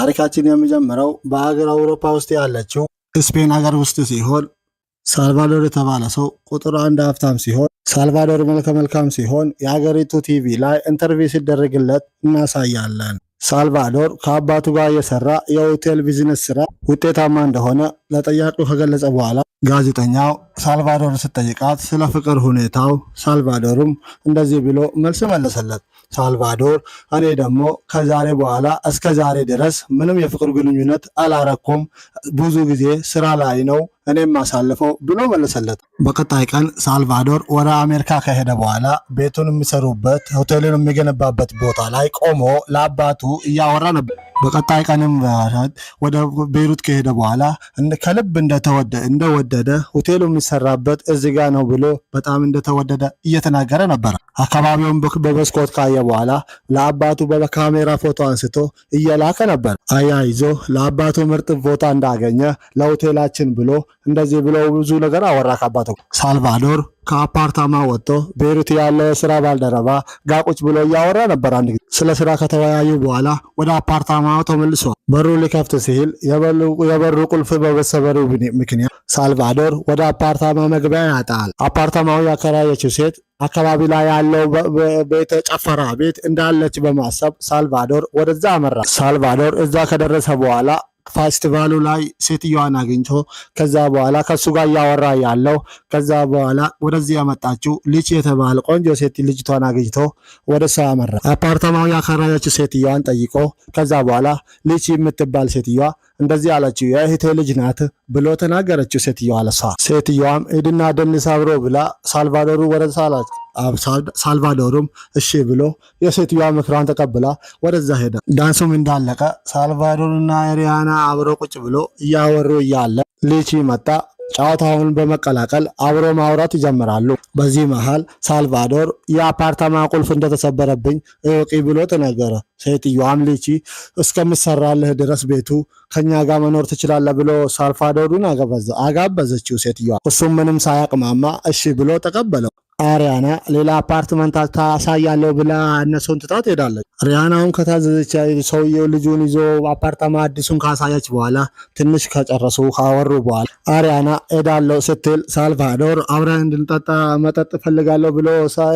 ታሪካችን የሚጀምረው በሀገር አውሮፓ ውስጥ ያለችው ስፔን ሀገር ውስጥ ሲሆን ሳልቫዶር የተባለ ሰው ቁጥር አንድ ሀብታም ሲሆን ሳልቫዶር መልከ መልካም ሲሆን የሀገሪቱ ቲቪ ላይ interview ሲደረግለት እናሳያለን። ሳልቫዶር ከአባቱ ጋር የሰራ የሆቴል ቢዝነስ ስራ ውጤታማ እንደሆነ ለጠያቂው ከገለጸ በኋላ ጋዜጠኛው ሳልቫዶር ስትጠይቃት ስለ ፍቅር ሁኔታው ሳልቫዶርም እንደዚህ ብሎ መልስ መለሰለት። ሳልቫዶር እኔ ደግሞ ከዛሬ በኋላ እስከ ዛሬ ድረስ ምንም የፍቅር ግንኙነት አላረኩም፣ ብዙ ጊዜ ስራ ላይ ነው እኔም አሳልፈው ብሎ መለሰለት። በቀጣይ ቀን ሳልቫዶር ወደ አሜሪካ ከሄደ በኋላ ቤቱን የሚሰሩበት ሆቴሉን የሚገነባበት ቦታ ላይ ቆሞ ለአባቱ እያወራ ነበር። በቀጣይ ቀንም ወደ ቤይሩት ከሄደ በኋላ ከልብ እንደወደደ ሆቴሉ የሚሰራበት እዚህ ጋ ነው ብሎ በጣም እንደተወደደ እየተናገረ ነበር። አካባቢውን በመስኮት ካየ በኋላ ለአባቱ በካሜራ ፎቶ አንስቶ እየላከ ነበር። አያይዞ ለአባቱ ምርጥ ቦታ እንዳገኘ ለሆቴላችን ብሎ እንደዚህ ብሎ ብዙ ነገር አወራ ከአባቱ። ሳልቫዶር ከአፓርታማ ወጥቶ ቤይሩት ያለ የስራ ባልደረባ ጋር ቁጭ ብሎ እያወራ ነበር። አንድ ጊዜ ስለ ስራ ከተወያዩ በኋላ ወደ አፓርታማው ተመልሷል። በሩ ሊከፍት ሲል የበሩ ቁልፍ በመሰበሩ ምክንያት ሳልቫዶር ወደ አፓርታማ መግቢያ ያጣል። አፓርታማው ያከራየችው ሴት አካባቢ ላይ ያለው ቤተ ጨፈራ ቤት እንዳለች በማሰብ ሳልቫዶር ወደዛ አመራ። ሳልቫዶር እዛ ከደረሰ በኋላ ፌስቲቫሉ ላይ ሴትዮዋን አግኝቶ ከዛ በኋላ ከሱ ጋር እያወራ ያለው ከዛ በኋላ ወደዚህ ያመጣችው ልጅ የተባለ ቆንጆ ሴት ልጅቷን አግኝቶ ወደ እሷ አመራ። አፓርታማው ያከራየችው ሴትዮዋን ጠይቆ ከዛ በኋላ ልጅ የምትባል ሴትዮዋ እንደዚህ አለችው፣ የእህቴ ልጅ ናት ብሎ ተናገረችው ሴትዮዋ ለሷ። ሴትዮዋም ሂድና ደንስ አብሮ ብላ ሳልቫዶሩ ወደ ሳልቫዶሩም እሺ ብሎ የሴትዮዋ ምክሯን ተቀብላ ወደዛ ሄደ። ዳንሱም እንዳለቀ ሳልቫዶርና ሪያና አብሮ ቁጭ ብሎ እያወሩ እያለ ሊቺ መጣ። ጨዋታውን በመቀላቀል አብሮ ማውራት ይጀምራሉ። በዚህ መሃል ሳልቫዶር የአፓርታማ ቁልፍ እንደተሰበረብኝ እወቂ ብሎ ተናገረ። ሴትዮዋም ሊቺ እስከምሰራልህ ድረስ ቤቱ ከኛ ጋር መኖር ትችላለህ ብሎ ሳልቫዶሩን አጋበዘችው ሴትዮዋ። እሱም ምንም ሳያቅማማ እሺ ብሎ ተቀበለው። አሪያና ሌላ አፓርትመንት ታሳያለሁ ብላ እነሱን ትታ ትሄዳለች። ሪያናውን ከታዘዘች ሰውየው ልጁን ይዞ አፓርታማ አዲሱን ካሳያች በኋላ ትንሽ ከጨረሱ ካወሩ በኋላ አሪያና ሄዳለሁ ስትል ሳልቫዶር አብረን እንድንጠጣ መጠጥ እፈልጋለሁ ብሎ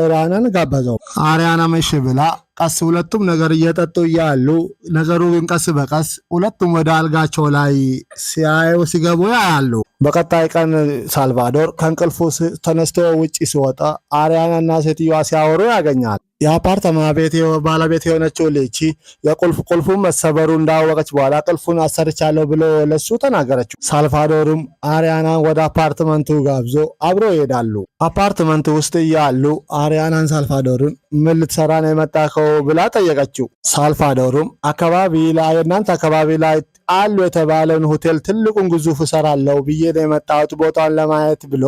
ሪያናን ጋበዘው። አሪያና እሺ ብላ ቀስ ሁለቱም ነገር እየጠጡ እያሉ ነገሩ ግን ቀስ በቀስ ሁለቱም ወደ አልጋቸው ላይ ሲያዩ ሲገቡ ያያሉ። በቀጣይ ቀን ሳልቫዶር ከእንቅልፉ ተነስቶ ውጭ ሲወጣ አሪያናና ሴትዮዋ ሲያወሩ ያገኛል። የአፓርታማ ቤት ባለቤት የሆነችው ሊቺ የቁልፍ ቁልፉን መሰበሩ እንዳወቀች በኋላ ቁልፉን አሰርቻለሁ ብሎ ለሱ ተናገረችው። ሳልቫዶርም አሪያናን ወደ አፓርትመንቱ ጋብዞ አብሮ ይሄዳሉ። አፓርትመንቱ ውስጥ እያሉ አሪያናን ሳልቫዶርን ምን ልትሰራ ነው የመጣከው ብላ ጠየቀችው። ሳልቫዶርም አካባቢ ላይ እናንተ አካባቢ ላይ አሉ የተባለውን ሆቴል ትልቁን ግዙፍ እሰራለሁ ብዬ ነው የመጣሁት ቦታውን ለማየት ብሎ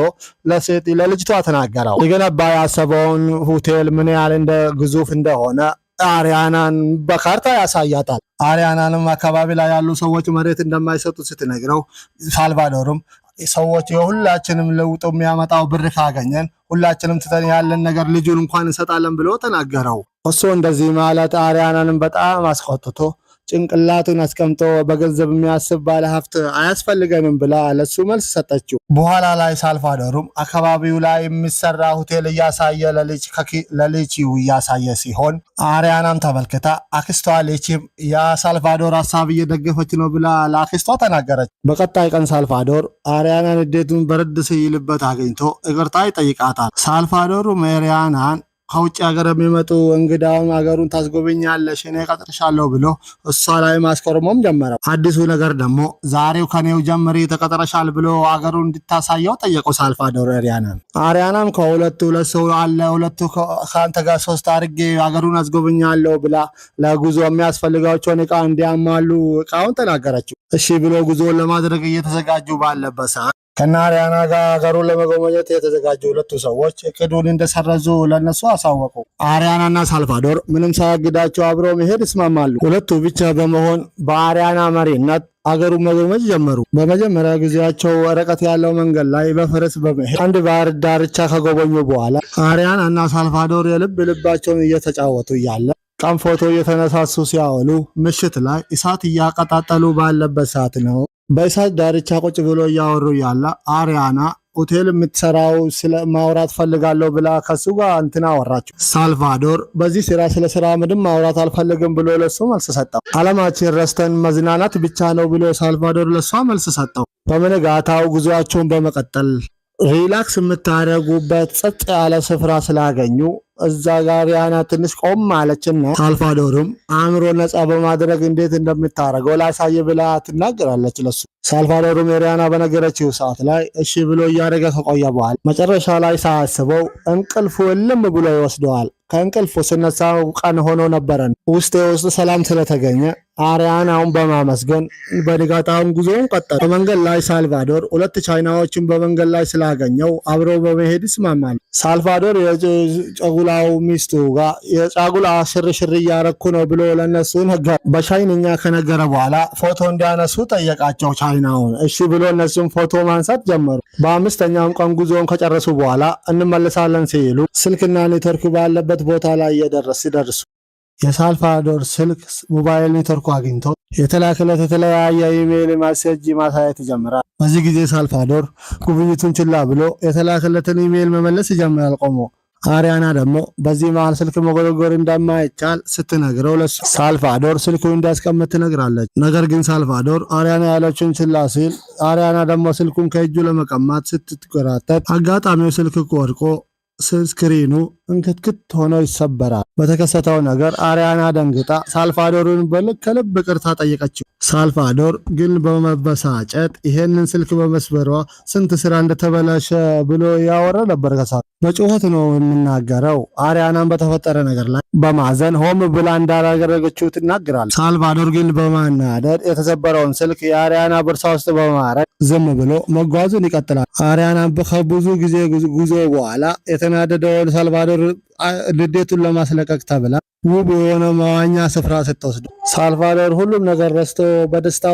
ለሴት ለልጅቷ ተናገረው። ሊገነባ ያሰበውን ሆቴል ምን ያህል እንደ ግዙፍ እንደሆነ አሪያናን በካርታ ያሳያታል። አሪያናንም አካባቢ ላይ ያሉ ሰዎች መሬት እንደማይሰጡት ስትነግረው ሳልቫዶርም ሰዎች የሁላችንም ለውጥ የሚያመጣው ብር ካገኘን ሁላችንም ትተን ያለን ነገር ልጁን እንኳን እንሰጣለን ብሎ ተናገረው። እሱ እንደዚህ ማለት አሪያናንም በጣም አስቆጥቶ ጭንቅላቱን አስቀምጦ በገንዘብ የሚያስብ ባለ ሀብት አያስፈልገንም ብላ ለሱ መልስ ሰጠችው። በኋላ ላይ ሳልቫዶርም አካባቢው ላይ የሚሰራ ሆቴል እያሳየ ለልጅው እያሳየ ሲሆን አሪያናም ተመልክታ አክስቷ ልጅም የሳልቫዶር ሀሳብ እየደገፈች ነው ብላ ለአክስቷ ተናገረች። በቀጣይ ቀን ሳልቫዶር አሪያናን ንዴቱን በረድ ሲልበት አግኝቶ ይቅርታ ይጠይቃታል። ሳልቫዶርም አሪያናን ከውጭ ሀገር የሚመጡ እንግዳውን ሀገሩን ታስጎበኛለሽ እኔ ቀጥርሻለሁ ብሎ እሷ ላይ ማስኮርሞም ጀመረ። አዲሱ ነገር ደግሞ ዛሬው ከኔው ጀምሪ ተቀጥረሻል ብሎ ሀገሩን እንድታሳየው ጠየቀው ሳልቫዶር አሪያናን። አሪያናም ከሁለቱ ሁለት ሰው አለ ሁለቱ ከአንተ ጋር ሶስት አድርጌ ሀገሩን አስጎበኛለሁ ብላ ለጉዞ የሚያስፈልጋቸውን እቃ እንዲያሟሉ እቃውን ተናገረችው። እሺ ብሎ ጉዞውን ለማድረግ እየተዘጋጁ ባለበት ሰዓት ከነ አሪያና ጋር ሀገሩን ለመጎብኘት የተዘጋጁ ሁለቱ ሰዎች እቅዱን እንደሰረዙ ለነሱ አሳወቁ። አሪያናና ሳልቫዶር ምንም ሳያግዳቸው አብሮ መሄድ ይስማማሉ። ሁለቱ ብቻ በመሆን በአሪያና መሪነት አገሩን መጎብኘት ጀመሩ። በመጀመሪያ ጊዜያቸው ርቀት ያለው መንገድ ላይ በፈረስ በመሄድ አንድ ባህር ዳርቻ ከጎበኙ በኋላ አሪያና እና ሳልቫዶር የልብ ልባቸውን እየተጫወቱ እያለ ቀን ፎቶ እየተነሳሱ ሲያወሉ ምሽት ላይ እሳት እያቀጣጠሉ ባለበት ሰዓት ነው። በእሳት ዳርቻ ቁጭ ብሎ እያወሩ ያለ አሪያና ሆቴል የምትሰራው ስለ ማውራት ፈልጋለሁ ብላ ከሱ ጋር እንትና አወራችው። ሳልቫዶር በዚህ ስራ ስለ ስራ ምንም ማውራት አልፈልግም ብሎ ለሱ መልስ ሰጠው። አለማችን ረስተን መዝናናት ብቻ ነው ብሎ ሳልቫዶር ለሷ መልስ ሰጠው። በመነጋታው ጉዞአቸውን በመቀጠል relax የምታደርጉበት ጸጥ ያለ ስፍራ ስላገኙ እዛ ጋር ያና ትንሽ ቆም አለችና ሳልቫዶርም አእምሮ ነፃ በማድረግ እንዴት እንደምታደርገው ላሳይ ብላ ትናገራለች ለሱ። ሳልቫዶርም ኤሪያና በነገረችው ሰዓት ላይ እሺ ብሎ እያደረገ ከቆየ በኋላ መጨረሻ ላይ ሳያስበው እንቅልፉ እልም ብሎ ይወስደዋል። ከእንቅልፉ ስነሳ ቀን ሆኖ ነበረን። ውስጥ የውስጥ ሰላም ስለተገኘ አሪያናውን በማመስገን በንጋታውን ጉዞውን ቀጠለ። በመንገድ ላይ ሳልቫዶር ሁለት ቻይናዎችን በመንገድ ላይ ስላገኘው አብረው በመሄድ ይስማማሉ። ሳልቫዶር የጫጉላው ሚስቱ ጋር የጫጉላ ሽርሽር እያረኩ ነው ብሎ ለነሱ ነገር በቻይንኛ ከነገረ በኋላ ፎቶ እንዲያነሱ ጠየቃቸው ቻይናውን። እሺ ብሎ እነሱም ፎቶ ማንሳት ጀመሩ። በአምስተኛውም ቀን ጉዞውን ከጨረሱ በኋላ እንመለሳለን ሲሉ ስልክና ኔትወርክ ባለበት ቦታ ላይ ሲደርሱ የሳልቫዶር ስልክ ሞባይል ኔትወርኩ አግኝቶ የተላከለት የተለያየ ኢሜይል message ማሳየት ይጀምራል። በዚህ ጊዜ ሳልቫዶር ጉብኝቱን ችላ ብሎ የተላከለትን ኢሜይል መመለስ ይጀምራል ቆሞ። አሪያና ደግሞ በዚህ መሃል ስልክ መጎርጎር እንደማይቻል ስትነግረው ለሱ ሳልቫዶር ስልኩን እንዲያስቀምጥ ትነግራለች። ነገር ግን ሳልቫዶር አሪያና ያለችውን ችላ ሲል አሪያና ደግሞ ስልኩን ከእጁ ለመቀማት ስትጎራተት አጋጣሚው ስልክ ወድቆ screen ኑ እንክትክት ሆኖ ይሰበራል። በተከሰተው ነገር አሪያና ደንግጣ ሳልቫዶርን ከልብ ይቅርታ ጠየቀችው። ሳልቫዶር ግን በመበሳጨት ይሄንን ስልክ በመስበሯ ስንት ስራ እንደተበላሸ ብሎ ያወራ ነበር። ከሳ በጩኸት ነው የሚናገረው። አሪያናን በተፈጠረ ነገር ላይ በማዘን ሆም ብላ እንዳላደረገችው ትናገራለች። ሳልቫዶር ግን በማናደድ የተሰበረውን ስልክ የአሪያና ቦርሳ ውስጥ በማድረግ ዝም ብሎ መጓዙን ይቀጥላል። አሪያና ከብዙ ጊዜ ጉዞ በኋላ የተናደደውን ሳልቫዶር ንዴቱን ለማስለቀቅ ተብላ ውብ የሆነ መዋኛ ስፍራ ስትወስድ ሳልቫዶር ሁሉም ነገር ረስቶ በደስታ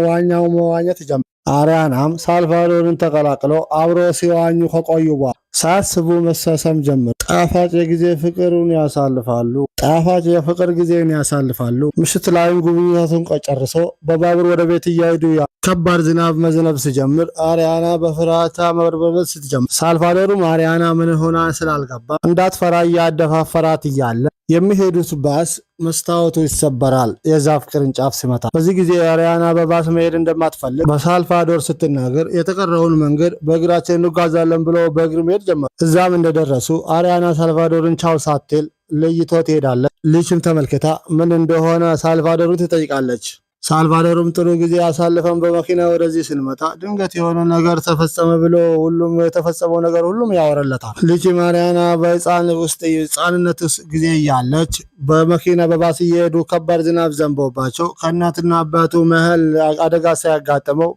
ዋኛው መዋኘት ጀመረ። አሪያናም ሳልቫዶርን ተቀላቅሎ አብሮ ሲዋኙ ከቆዩ በኋላ ሳያስቡ መሳሳም ጀመሩ። ጣፋጭ የጊዜ ፍቅሩን ያሳልፋሉ። ጣፋጭ የፍቅር ጊዜን ያሳልፋሉ። ምሽት ላይም ጉብኝቱን ጨርሶ በባቡር ወደ ቤት እየሄዱ ከባድ ዝናብ መዝነብ ሲጀምር አሪያና በፍርሃታ መበርበበት ስትጀምር ሳልቫዶርም አሪያና ምን ሆና ስላልገባ እንዳትፈራ እያደፋፈራት እያለ የሚሄዱት ባስ መስታወቱ ይሰበራል፣ የዛፍ ቅርንጫፍ ሲመታ። በዚህ ጊዜ አሪያና በባስ መሄድ እንደማትፈልግ በሳልቫዶር ስትናገር የተቀረውን መንገድ በእግራችን እንጓዛለን ብሎ በእግር መሄድ ጀመሩ። እዛም እንደደረሱ አሪያና ሳልቫዶርን ቻው ሳትል ለይቶ ትሄዳለች። ልጅም ተመልክታ ምን እንደሆነ ሳልቫዶርን ትጠይቃለች። ሳልቫዶርም ጥሩ ጊዜ አሳልፈን በመኪና ወደዚህ ስንመጣ ድንገት የሆነ ነገር ተፈጸመ ብሎ ሁሉም የተፈጸመው ነገር ሁሉም ያወራለታል። ልጅ ማሪያና በህፃን ውስጥ ህፃንነት ጊዜ እያለች በመኪና በባስ እየሄዱ ከባድ ዝናብ ዘንቦባቸው ከእናትና አባቱ መሀል አደጋ ሳያጋጥመው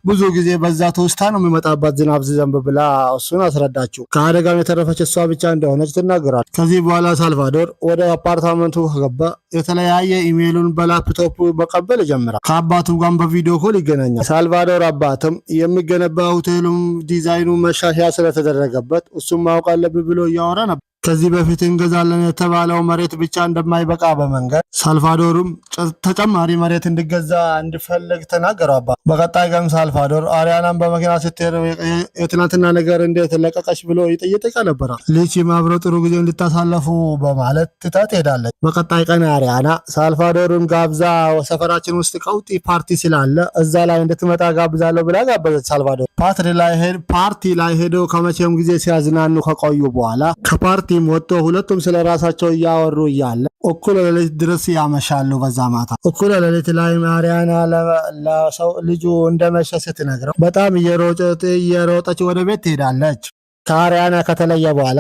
ብዙ ጊዜ በዛ ትውስታ ነው የሚመጣባት ዝናብ ሲዘንብ ብላ እሱን አስረዳችው። ከአደጋም የተረፈች እሷ ብቻ እንደሆነች ትናገራለች። ከዚህ በኋላ ሳልቫዶር ወደ አፓርታመንቱ ከገባ የተለያየ ኢሜይሉን በላፕቶፕ መቀበል ይጀምራል። ከአባቱ ጋር በ video call ይገናኛል። ሳልቫዶር አባትም የሚገነባ ሆቴሉም ዲዛይኑ መሻሻያ ስለተደረገበት እሱም ማወቅ አለብህ ብሎ እያወራ ነበር። ከዚህ በፊት እንገዛለን የተባለው መሬት ብቻ እንደማይበቃ በመንገድ ሳልቫዶርም ተጨማሪ መሬት እንዲገዛ እንዲፈልግ ተናገሩ። አባ በቀጣይ ቀን ሳልቫዶር አሪያናን በመኪና ስትሄድ የትናንትና ነገር እንዴት ለቀቀች ብሎ ይጠይቅ ነበረ። ልጅም አብረው ጥሩ ጊዜ እንድታሳለፉ በማለት ትታ ትሄዳለች። በቀጣይ ቀን አሪያና ሳልቫዶርን ጋብዛ ሰፈራችን ውስጥ ቀውጢ ፓርቲ ስላለ እዛ ላይ እንድትመጣ ጋብዛለሁ ብላ ጋበዘች። ሳልቫዶር ፓርቲ ላይ ሄዶ ከመቼም ጊዜ ሲያዝናኑ ከቆዩ በኋላ ከፓርቲም ወጥቶ ሁለቱም ስለ ራሳቸው እያወሩ እያለ እኩለ ሌሊት ድረስ ያመሻሉ። በዛ ማታ እኩለ ሌሊት ላይ ማሪያና ለሰው ልጁ እንደመሸ ስትነግረው በጣም እየሮጠች ወደ ቤት ትሄዳለች። ከአሪያና ከተለየ በኋላ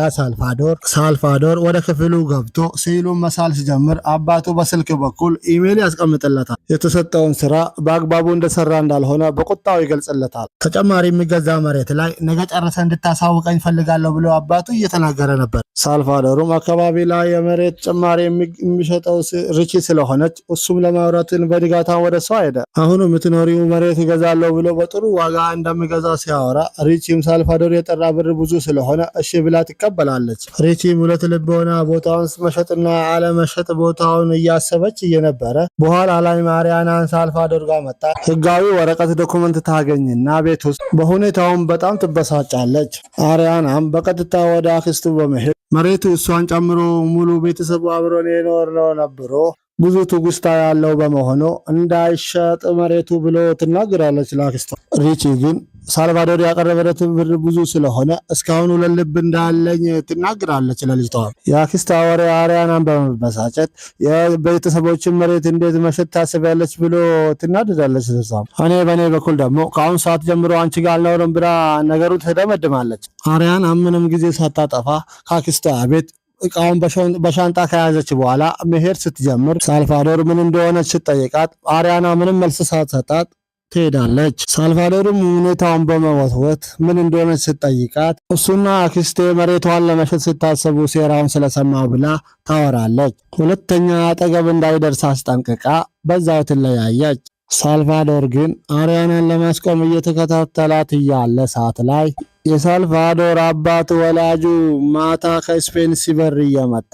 ሳልቫዶር ወደ ክፍሉ ገብቶ ስዕሉን መሳል ሲጀምር አባቱ በስልክ በኩል ኢሜይል ያስቀምጥለታል። የተሰጠውን ስራ በአግባቡ እንደሰራ እንዳልሆነ በቁጣው ይገልጽለታል። ተጨማሪ የሚገዛ መሬት ላይ ነገ ጨርሰ እንድታሳውቀኝ ፈልጋለሁ ብሎ አባቱ እየተናገረ ነበር። ሳልቫዶሩም አካባቢ ላይ የመሬት ጭማሪ የሚሸጠው ሪቺ ስለሆነች እሱም ለማውራት በንጋታ ወደ ሰው ሄደ። አሁን የምትኖሪው መሬት ይገዛለሁ ብሎ በጥሩ ዋጋ እንደሚገዛ ሲያወራ ሪቺም ሳልቫዶር የጠራ ብር ብዙ ስለሆነ እሺ ብላ ትቀበላለች። ሪቺም ሁለት ልብ ሆና ቦታውን መሸጥና አለመሸጥ ቦታውን እያሰበች እየነበረ በኋላ ላይ ማሪያናን ሳልቫዶር ጋር መጣ። ህጋዊ ወረቀት document ታገኝና ቤት ውስጥ በሁኔታውም በጣም ትበሳጫለች። አሪያናም በቀጥታ ወደ አክስቱ በመሄድ መሬቱ እሷን ጨምሮ ሙሉ ቤተሰቡ አብሮን የኖርነው ነብሮ ብዙ ትውስታ ያለው በመሆኑ እንዳይሸጥ መሬቱ ብሎ ትናገራለች ለአክስቷ። ሪቺ ግን ሳልቫዶር ያቀረበለት ብር ብዙ ስለሆነ እስካሁን ሁለት ልብ እንዳለኝ ትናገራለች ለልጅቷ። የአክስቷ ወሬ አሪያናን በመበሳጨት የቤተሰቦችን መሬት እንዴት መሸጥ ታስቢያለች ብሎ ትናደዳለች። እሷም እኔ በእኔ በኩል ደግሞ ከአሁን ሰዓት ጀምሮ አንቺ ጋር አልኖርም ብላ ነገሩ ትደመድማለች። አሪያና ምንም ጊዜ ሳታጠፋ ከአክስቷ ቤት እቃውን በሻንጣ ከያዘች በኋላ መሄድ ስትጀምር ሳልቫዶር ምን እንደሆነች ስትጠይቃት አሪያና ምንም መልስ ሳትሰጣት ትሄዳለች። ሳልቫዶርም ሁኔታውን በመወትወት ምን እንደሆነች ስትጠይቃት እሱና አክስቴ መሬቷን ለመሸጥ ስታሰቡ ሴራውን ስለሰማው ብላ ታወራለች። ሁለተኛ አጠገብ እንዳይደርስ አስጠንቅቃ በዛው ትለያየች። ሳልቫዶር ግን አሪያናን ለማስቆም እየተከታተላት እያለ ሰዓት ላይ የሳልቫዶር አባት ወላጁ ማታ ከስፔን ሲበር እየመጣ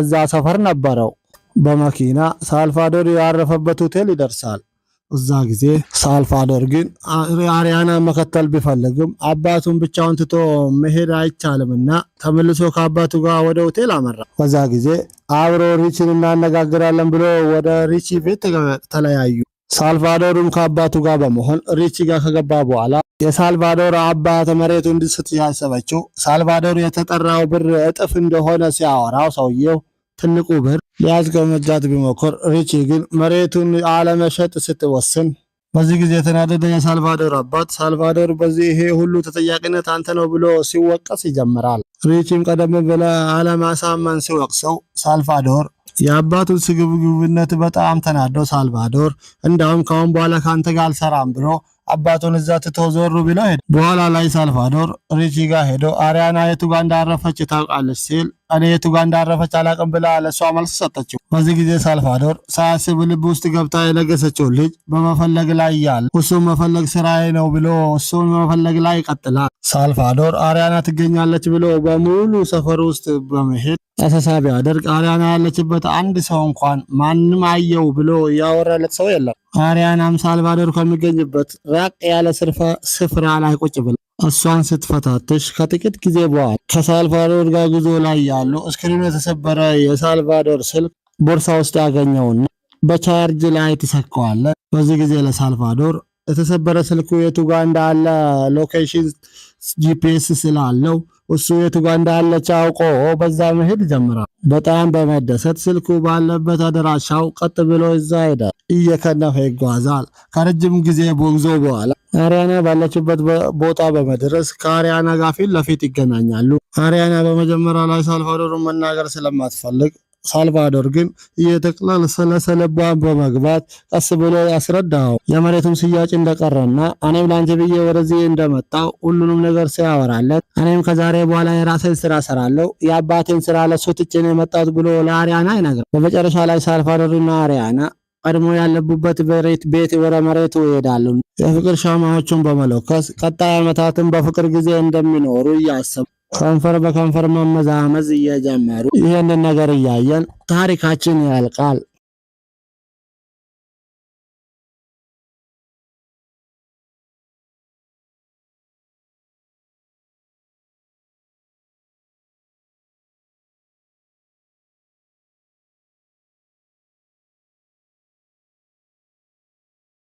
እዛ ሰፈር ነበረው። በመኪና ሳልቫዶር ያረፈበት ሆቴል ይደርሳል። እዛ ጊዜ ሳልቫዶር ግን አሪያና መከተል ቢፈልግም አባቱን ብቻውን ትቶ መሄድ አይቻልምና ተመልሶ ከአባቱ ጋር ወደ ሆቴል አመራ። በዛ ጊዜ አብሮ ሪቺን እናነጋግራለን ብሎ ወደ ሪቺ ቤት ተለያዩ። ሳልቫዶርም ከአባቱ ጋር በመሆን ሪቺ ጋር ከገባ በኋላ የሳልቫዶር አባት መሬቱ እንድስት ያሰበችው ሳልቫዶር የተጠራው ብር እጥፍ እንደሆነ ሲያወራው ሰውየው ትልቁ ብር ሊያስገመጃት ቢሞክር ሪቺ ግን መሬቱን አለመሸጥ ስትወስን በዚህ ጊዜ የተናደደ የሳልቫዶር አባት ሳልቫዶር በዚህ ይሄ ሁሉ ተጠያቂነት አንተ ነው ብሎ ሲወቀስ ይጀምራል። ሪቺም ቀደም ብለ አለማሳመን ሲወቅሰው ሳልቫዶር የአባቱን ስግብግብነት በጣም ተናዶ ሳልቫዶር እንዳውም ካሁን በኋላ ከአንተ ጋር አልሰራም ብሎ አባቱን እዛ ትቶ ዞር ብሎ ሄደ። በኋላ ላይ ሳልቫዶር ሪቺ ጋር ሄዶ አሪያና የቱ ጋር እንዳረፈች ታውቃለች ሲል እኔ የቱ ጋር እንዳረፈች አላቅም ብላ ለእሷ መልስ ሰጠችው። በዚህ ጊዜ ሳልቫዶር ሳያስብ ልብ ውስጥ ገብታ የነገሰችው ልጅ በመፈለግ ላይ እያለ እሱን መፈለግ ስራዬ ነው ብሎ እሱን መፈለግ ላይ ይቀጥላል። ሳልቫዶር አሪያና ትገኛለች ብሎ በሙሉ ሰፈር ውስጥ በመሄድ አሰሳ ቢያደርግ አሪያና ያለችበት አንድ ሰው እንኳን ማንም አየው ብሎ ያወራለት ሰው የለም። አሪያናም ሳልቫዶር ከሚገኝበት ራቅ ያለ ስፍራ ላይ ቁጭ ብላ እሷን ስትፈታትሽ ከጥቂት ጊዜ በኋላ ከሳልቫዶር ጋር ጉዞ ላይ ያሉ screen ኑ የተሰበረ የሳልቫዶር ስልክ ቦርሳ ውስጥ ያገኘውና በቻርጅ ላይ ትሰካዋለ። በዚህ ጊዜ ለሳልቫዶር የተሰበረ ስልኩ የቱ ጋር እንዳለ location GPS ስላለው እሱ የቱ ጋር እንዳለች አውቆ በዛ መሄድ ይጀምራል። በጣም በመደሰት ስልኩ ባለበት አድራሻው ቀጥ ብሎ እዛ ሄዳል። እየከነፈ ይጓዛል። ከረጅም ጊዜ ጉዞ በኋላ አሪያና ባለችበት ቦታ በመድረስ ከአሪያና ጋር ፊት ለፊት ይገናኛሉ። አሪያና በመጀመሪያ ላይ ሳልቫዶርን መናገር ስለማትፈልግ ሳልቫዶር ግን እየተቅለሰለሰ ልቧን በመግባት ቀስ ብሎ ያስረዳው የመሬቱም ሽያጭ እንደቀረና እኔም ላንቺ ብዬ ወደዚህ እንደመጣው ሁሉንም ነገር ሲያወራለት እኔም ከዛሬ በኋላ የራሴን ስራ ሰራለሁ፣ የአባቴን ስራ ለሱ ትቼ ነው የመጣሁት ብሎ ለአሪያና ይነግራል። በመጨረሻ ላይ ሳልቫዶርና አሪያና ቀድሞ ያለቡበት ቤት ወደ መሬቱ ይሄዳሉ። የፍቅር ሻማዎቹን በመለኮስ ቀጣይ ዓመታትን በፍቅር ጊዜ እንደሚኖሩ እያሰቡ ከንፈር በከንፈር መመዛመዝ እየጀመሩ ይህንን ነገር እያየን ታሪካችን ያልቃል።